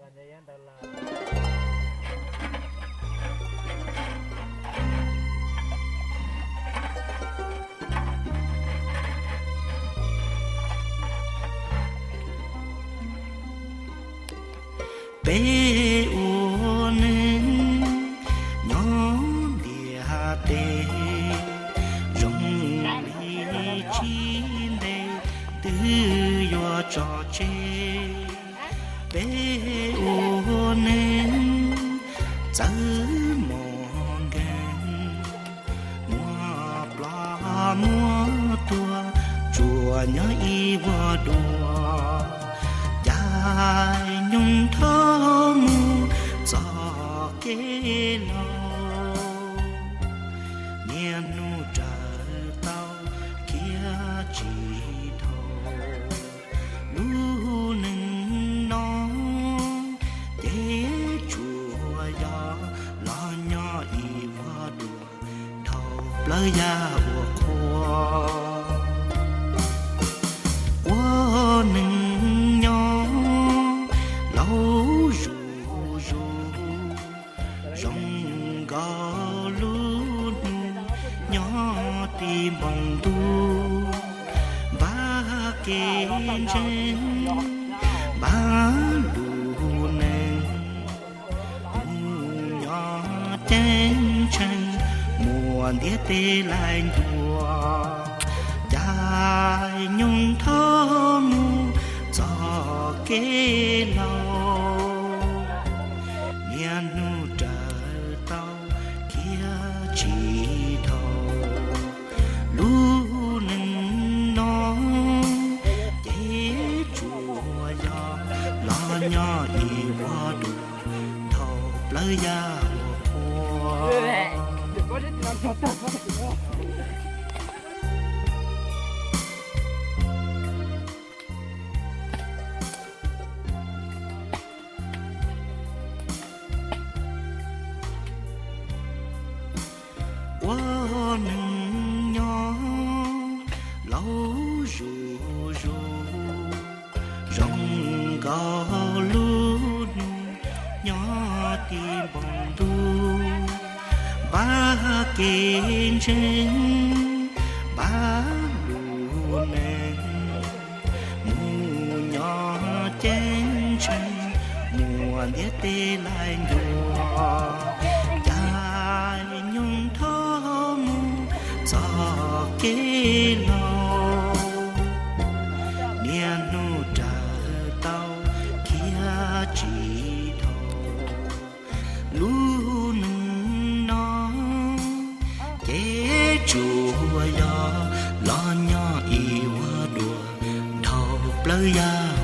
Peb ua neeg nyob ntiaj teb, zoo li tsis ntev twb yuav tso tseg. Peb ua neeg txawm muaj nkeeg, muaj ploj muaj tuag, tsuas nyob ib vuag dua, caij nyoog dhau mus txoj kev laus. Niaj hnub raws tau khiav tsis dhau, lub neej no ces tsuas yog los nyob ib vuag dua dhau plawv yaj uas qhua. Ua neeg nyob laus zuj zus, zoo nkaus lub hnub nyob ti npoo ntuj, npaj kev ntseeg, npaj lub neej, mus nyob ceeb tsheej, muaj ntiaj teb laij ncuav, caij nyoog dhau mus txoj kev laus. Niaj hnub raws tau khiav tsis dhau, lub neej no ces tsuas yog los nyob ib vuag dua dhau plawv yaj uas qhua. Ua neeg nyob laus zuj zus, zoo nkaus lub hnub nyob ti npoo ntuj, npaj kev ntseeg, npaj lub neej, mus nyob ceeb tsheej, muaj ntiaj teb laij ncuav, caij nyoog dhau mus txoj kev laus. Niaj hnub raws tau khiav tsis dhau, lub neej no ces tsuas yog los nyob ib vuag dua dhau plawv yaj